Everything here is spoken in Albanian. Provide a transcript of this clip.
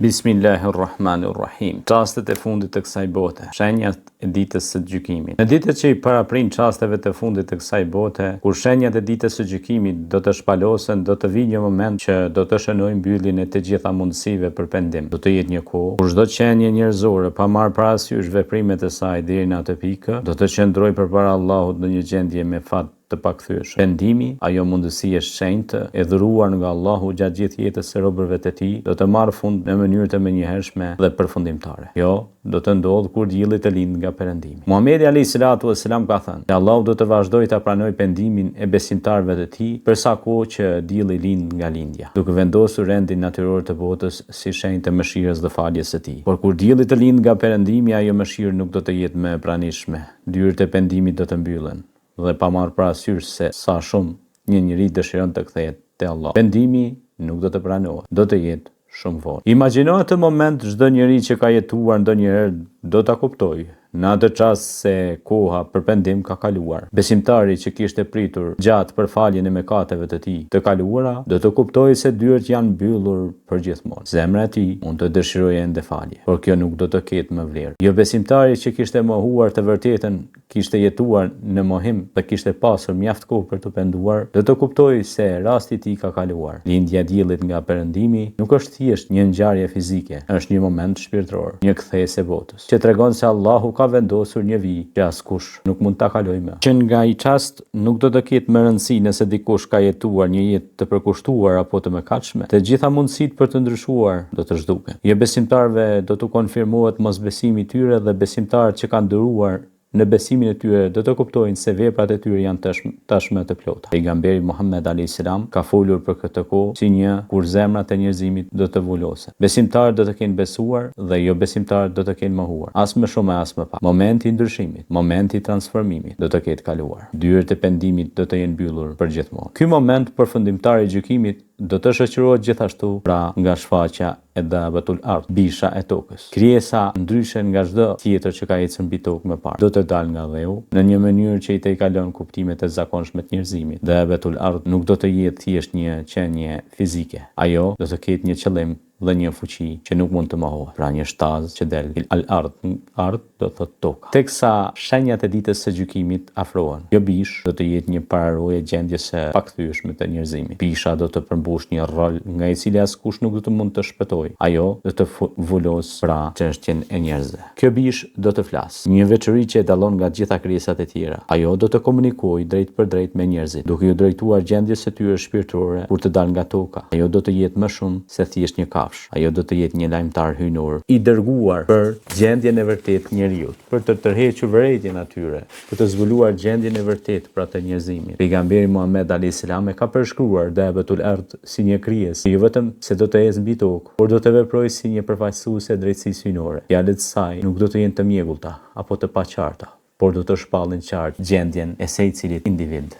Bismillahirrahmanirrahim. Çastet e fundit të kësaj bote, shenjat e ditës së gjykimit. Në ditët që i paraprijnë çasteve të fundit të kësaj bote, kur shenjat e ditës së gjykimit do të shpalosen, do të vijë një moment që do të shënojë mbylljen e të gjitha mundësive për pendim. Do të jetë një kohë kur çdo qenie njerëzore, pa marrë parasysh veprimet e saj deri në atë pikë, do të qëndrojë përpara Allahut në një gjendje me fat të pakthyeshëm. Pendimi, ajo mundësi e shenjtë e dhuruar nga Allahu gjatë gjithë jetës së robërve të Tij, do të marrë fund në mënyrë të menjëhershme dhe përfundimtare. Kjo do të ndodhë kur dielli të lindë nga perëndimi. Muhamedi alejhi salatu ue selam ka thënë se Allahu do të vazhdojë ta pranojë pendimin e besimtarëve të Tij për sa kohë që dielli lind nga lindja, duke vendosur rendin natyror të botës si shenjë të mëshirës dhe faljes së Tij. Por kur dielli të lindë nga perëndimi, ajo mëshirë nuk do të jetë më e pranishme, dyert e pendimit do të mbyllen. dhe pa marrë parasysh se sa shumë një njeri dëshiron të kthehet te Allahu, pendimi nuk do të pranohet, do të jetë shumë vonë. Imagjino atë moment çdo njeri që ka jetuar ndonjëherë do ta kuptojë në atë çast se koha për pendim ka kaluar. Besimtari që kishte pritur gjatë për faljen e mëkateve të tij të kaluara do të kuptojë se dyert janë mbyllur përgjithmonë. Zemra e tij mund të dëshirojë ende falje, por kjo nuk do të ketë më vlerë. Jobesimtari që kishte mohuar të vërtetën kishte jetuar në mohim dhe kishte pasur mjaft kohë për t'u penduar, do të kuptojë se rasti i tij ka kaluar. Lindja e diellit nga perëndimi nuk është thjesht një ngjarje fizike, është një moment shpirtëror, një kthesë e botës, që tregon se Allahu ka vendosur një vijë që askush nuk mund ta kalojë më. Që nga ai çast nuk do të ketë më rëndësi nëse dikush ka jetuar një jetë të përkushtuar apo të mëkatshme, të gjitha mundësitë për të ndryshuar do të zhduken. Jobesimtarëve do t'u konfirmohet mosbesimi i tyre dhe besimtarët që kanë duruar në besimin e tyre do të kuptojnë se veprat e tyre janë tashmë të plota. Pejgamberi Muhammed alejhi selam ka folur për këtë kohë si një kur zemrat e njerëzimit do të vulosen. Besimtarët do të kenë besuar dhe jobesimtarët do të kenë mohuar, as më shumë e as më pak. Momenti i ndryshimit, momenti i transformimit do të ketë kaluar. Dyert e pendimit do të jenë mbyllur përgjithmonë. Ky moment përfundimtar i gjykimit do të shoqërohet gjithashtu pra nga shfaqja e Dabatul Ard, bisha e tokës. Krijesa ndryshe nga çdo tjetër që ka ecur mbi tokë më parë, do të dalë nga dheu në një mënyrë që i tejkalon kuptimet e zakonshme të njerëzimit. Dabatul Ard nuk do të jetë thjesht një qenie fizike. Ajo do të ketë një qëllim dhe një fuqi që nuk mund të mohohet, pra një shtazë që del al-ard, ard do të thotë toka. Teksa shenjat e ditës së gjykimit afrohen, kjo bishë do të jetë një pararojë e gjendjes së pakthyeshme të njerëzimit. Bisha do të përmbushë një rol nga i cili askush nuk do të mund të shpëtojë. Ajo do të vulosë pra çështjen e njerëzve. Kjo bishë do të flasë. Një veçori që e dallon nga të gjitha krijesat e tjera. Ajo do të komunikojë drejtpërdrejt me njerëzit, duke iu drejtuar gjendjes së tyre shpirtërore kur të dalë nga toka. Ajo do të jetë më shumë se thjesht një kafshë. Ajo do të jetë një lajmëtar hyjnor, i dërguar për gjendjen e vërtetë të njeriut, për të tërhequr vërejtjen atyre, për të zbuluar gjendjen e vërtetë pra të njerëzimit. Pejgamberi Muhamed alejhi selam e ka përshkruar Dabatul Ard si një krijesë që jo vetëm se do të ecë mbi tokë, por do të veprojë si një përfaqësuese e drejtësisë hyjnore. Fjalët e saj nuk do të jenë të mjegullta apo të paqarta, por do të shpallin qartë gjendjen e secilit individ.